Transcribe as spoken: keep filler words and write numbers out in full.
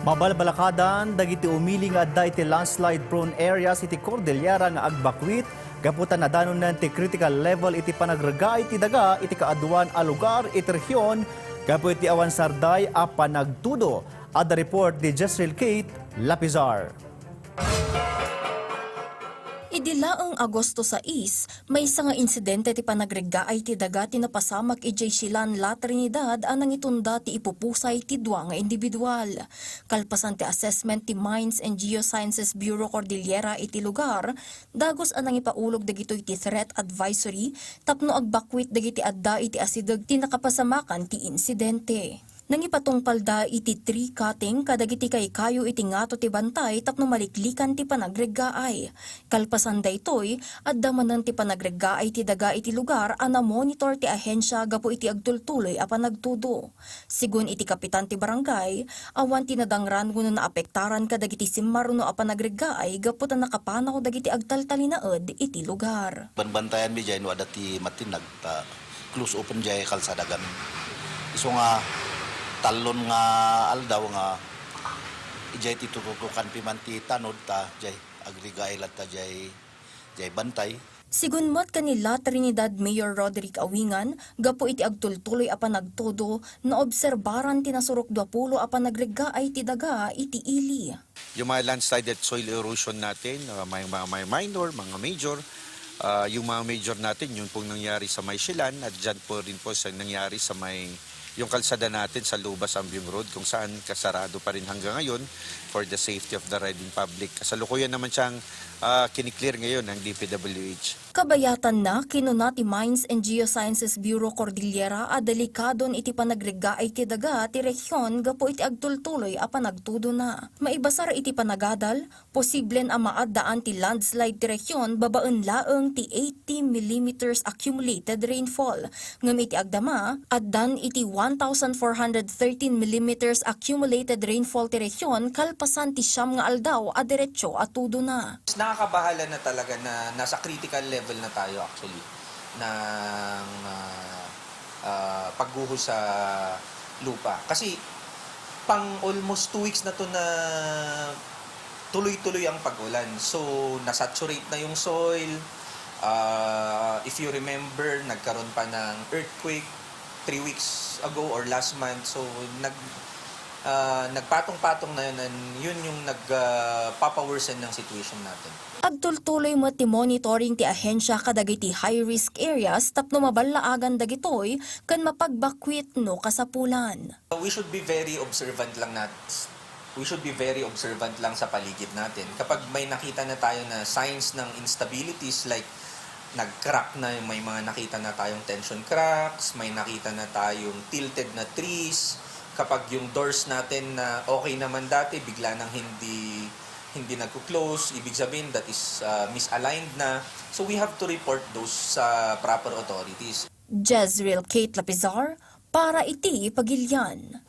Mabalbalakadan dagiti umili nga adda iti landslide-prone areas iti Cordillera nga agbakwit gapu ta nadanonen ti critical level iti panagreggaay ti daga iti kaaduan a lugar iti rehion gapu iti awan sarday a panagtudo. Adda report ni Jezreel Kate Lapizar. Idi laeng Agosto sais, maysa nga insidente ti panagreggaay ti daga ti napasamak idiay Chelan, La Trinidad a nangitunda ti ipupusay ti dua nga individual. Kalpasan ti assessment ti Mines and Geosciences Bureau Cordillera iti lugar, dagus a nangipaulog dagitoy ti threat advisory tapno agbakwit dagiti adda iti asideg ti nakapasamakan ti insidente. Nangipatungpalda iti tree cutting kadagiti kaykayo iti ngato ti bantay tapno maliklikan ti panagreggaay. Kalpasan daytoy, adda manen ti panagreggaay ti daga iti lugar a namonitor ti ahensia gapu iti agtultuloy a panagtudo. Sigun iti kapitan ti barangay, awan ti nadangran wenno naapektaran kadagiti simmaruno a panagreggaay gapu ta nakapanaw dagiti agtaltalinaed iti lugar. Banbantayanmi diay no adda ti matinag ta close open diay kalsada gamin. Isu nga tallon nga aldaw nga idiay ti tututukan piman ti tanod ta diay agreggaay latta diay, diay bantay. Sigun met ken ni La Trinidad Mayor Roderick Awingan, gapu iti agtultuloy a panagtudo, naobserbaran ti nasurok duapulo a panagreggaay ti daga iti ili. Yung mga landslide at soil erosion natin, ah, may mga, may minor, mga major. Ah, yung mga major natin, yun pong nangyari sa may Chelan at dyan po rin po sa nangyari sa may, yung kalsada natin sa Lubas Ambion Road, kung saan kasarado pa rin hanggang ngayon for the safety of the riding public. Kasalukuyan naman siyang, ah, kiniklear ngayon ng D P W H. Kabayatanna, kinuna ti Mines and Geosciences Bureau Cordillera a delikadon iti panagreggaay ti daga ti rehion gapu iti agtultuloy a panagtudona. Maibasar iti panagadal, posiblen a maaddaan ti landslide ti rehion babaen laeng ti eighty millimeters accumulated rainfall, ngem iti agdama, addan iti one thousand four hundred thirteen millimeters accumulated rainfall ti rehion kalpasan ti siam nga aldaw a diretso a tudona. Nakakabahala na talaga na nasa critical level na tayo actually ng, ah, ah, pagguho sa lupa. Kasi pang almost two weeks na 'to na tuloy-tuloy ang pag-ulan. So, na-saturate na yung soil. Ah, if you remember, nagkaroon pa ng earthquake three weeks ago or last month. So, nag-, ah, nagpatong-patong na yun, and yun yung nag, ah, papaworsen ng situation natin. Agtultuloy met ti monitoring ti ahensya kadagiti high-risk areas tapno maballaagan dagitoy ken mapagbakwit no kasapulan. We should be very observant lang nat-, we should be very observant lang sa paligid natin. Kapag may nakita na tayo na signs ng instabilities, like nag-crack na, may mga nakita na tayong tension cracks, may nakita na tayong tilted na trees, kapag yung doors natin na okay naman dati, bigla nang hindi, hindi nagko-close, ibig sabihin that is, ah, misaligned na. So we have to report those sa proper authorities. Jezreel Kate Lapizar para iti Pagilian.